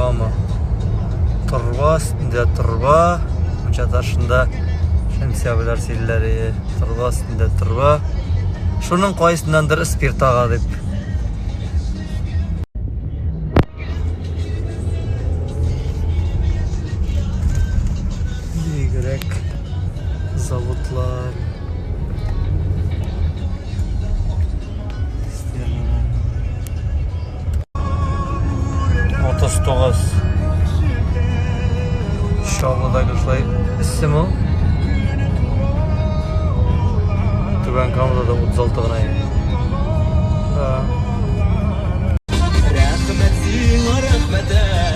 Кама. Торба өстендә торба. Мунча ташында Шәмси абыйлар сөйлиләр. Торба өстендә торба. Шуның кайсыннандыр спирт ага дип. Бигрәк заводлар. 39. Чаллыдагы шулай эссеме ул? Түбән Камада да 36 гына иде. Да.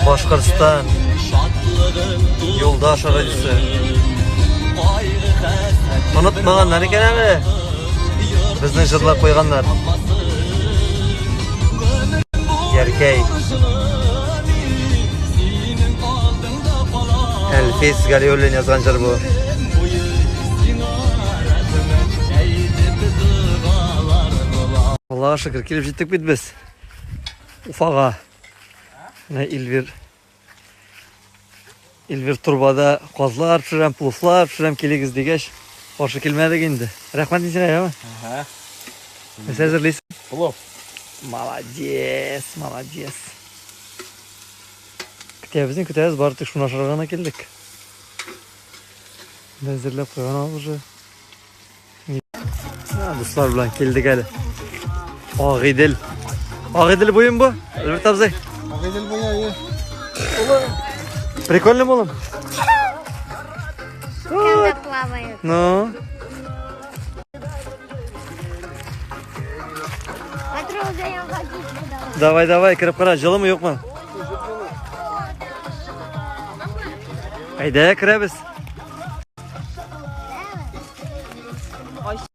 Башкортстан. Юлдаш радиосы. Онытмаганнар икән әле. Безнең җырлар куйганнар. Яркәй. Әлфис Галиуллин язган җыр бу. Аллаһка шөкер, килеп җиттек бит без. Уфага. Менә Илвир. Илвир турбада казлар пешерәм, пловлар пешерәм, килегез дигәч, каршы килмәдек инде. Рәхмәт мин сиңа, яме? Ага. Нәрсә әзерлисең? Плов. Молодец, молодец. Көтәбез, не көтәбез, бары тик шуны ашарга гына килдек. Әзерләп куйган ул уже. Дуслар белән килдек әле. Агыйдел. Агыйдел буем бу? Альберт абзый. Агыйдел буе, әйе. Прикольно булым. Когда плавают. Ну, Потрогаю водичку давай. давай, давай, кереп кара, җылымы юкмы? Әйдә, керәбез.